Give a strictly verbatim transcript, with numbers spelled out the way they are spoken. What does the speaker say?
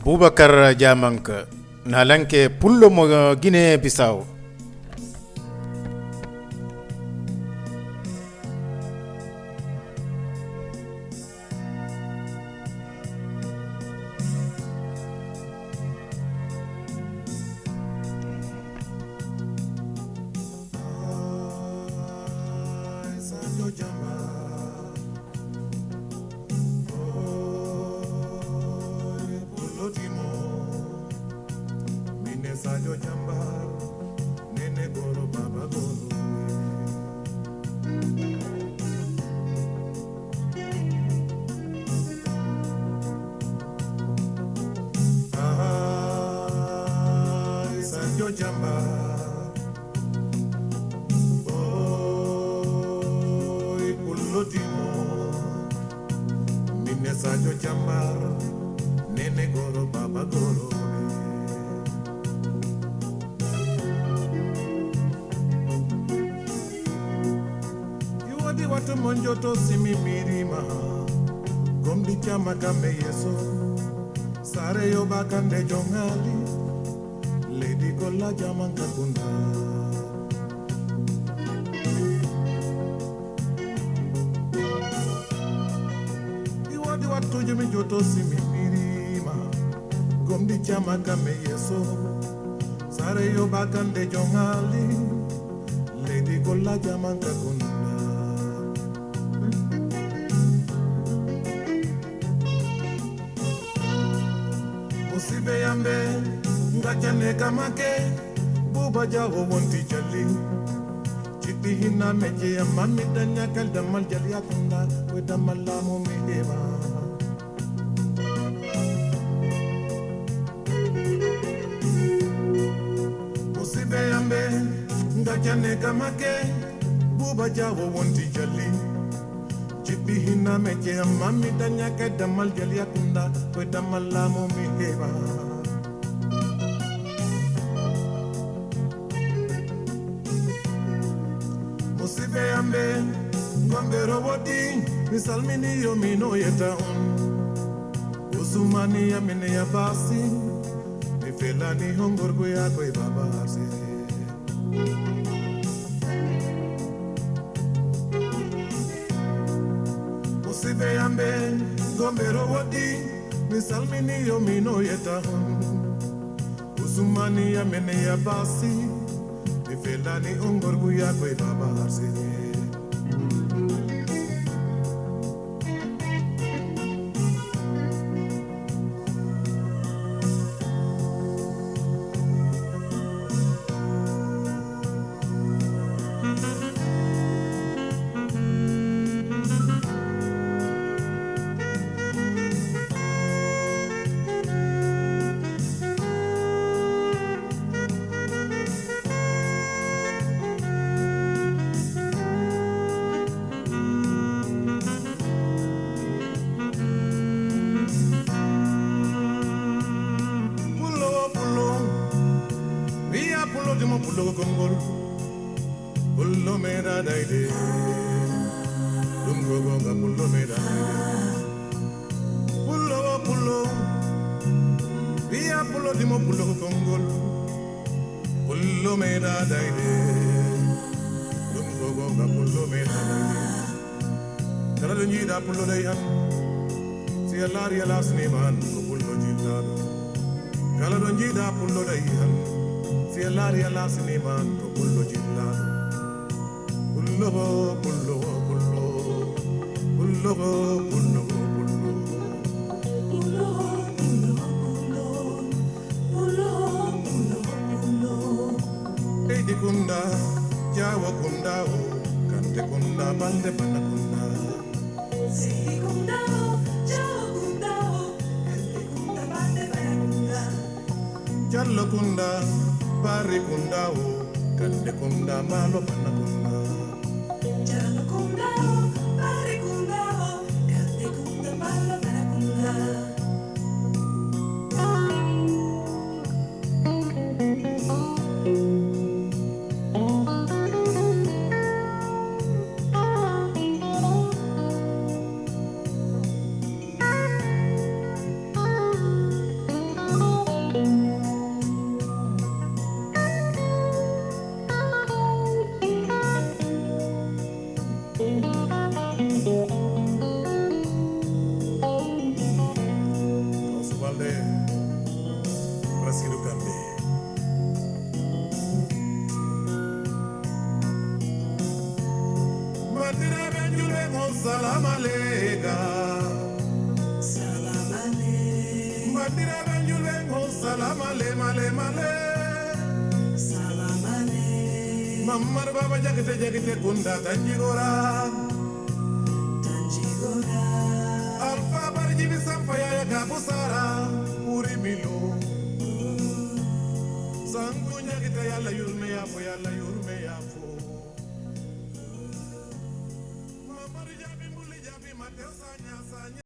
Boubacar Diamanka, naalanke pullo mo Guinée Bissau. Ay, Sadio Jamba. Oy, Pullo Timo. Mine Sadio Jamba. Nene Goro, Baba Goro. Ay, Sadio Jamba. Oy, Pullo Timo. Mine Sadio Jambar. Nene Goro, Baba Goro. Iwodi watu monjoto simi mirima. Gomdi chama kame yeso. Sare yoba kande jongali. Lady Golla Jaman Kakunda. Iwodi watu jimi joto simi mirima. Gomdi chama kame yeso. Sare yoba kande jongali. Lady Golla Jaman Kakunda. Musibe yambe, ngachane kamake, Buba Jawo wonti jali. Chiti hina meje ya mami danya kal damal jali akunda, we damal lamu mi eba. Musibe yambe, ngachane kamake, Buba Jawo wonti jali. Jibi hina meje amma mi danya ke damal jali akunda, kwe damal lamu mi heba. Musibe yambe, ngombe rowodi, mi salmini yo mi no yeta un. Usumani ya mine ya basi, mi felani hongor kwe ya kwe baba arse. Musibe yambe, ngombe rowodi, mi salmini yo mi no yeta hon. Usumani ya mene ya basi, mi felani ongor guya kwe baba arse. Pullo, pullo, wiya pullo dimo pullo ko konngol. Pullo meeɗa dayde, ɗum ko goonga pullo meeɗa dayde. Pullo o pullo, wiya pullo dimo pullo ko konngol. Pullo meeɗa dayde, ɗum ko goonga pullo meeɗa dayde. Kala ɗo njiiɗa pullo day han, si a laari a laasniima han ko pullo jillaaɗo. Kala ɗo njiiɗa pullo day han, si a laari a laasniima han ko pullo jillaaɗo. Pullo, pullo, pullo, pullo, pullo, pullo. Pullo, pullo, pullo, pullo, pullo, pullo. Leydi Kunda, Jaawo Kunda o, Kante Kunda, Balde Bana Kunda. Seydi Kunda o, Jaawo Kunda o, Kante Kunda, Balde Bana Kunda. Jallo Kunda, Bari Kunda o, Kande Kunda, Malo Bana Kunda. Jallo Kunda o, Bari Kunda o, Kande Kunda, Malo Bana Kunda. Tiraɓe njulɓe ngo, salamale, male, male. Salamale. Mammar Baba Jakite, Jakite Kunda, Tanjigora. Tanjigora. Alfa Barjini Sampa, Yaya Gabu Sara, Uri Milo. Sangu Jakite, Yalla yurme yafo, Yalla yurme yafo. Mammar Jabi Mbuli Jabi Mateo Sanya, Sanya.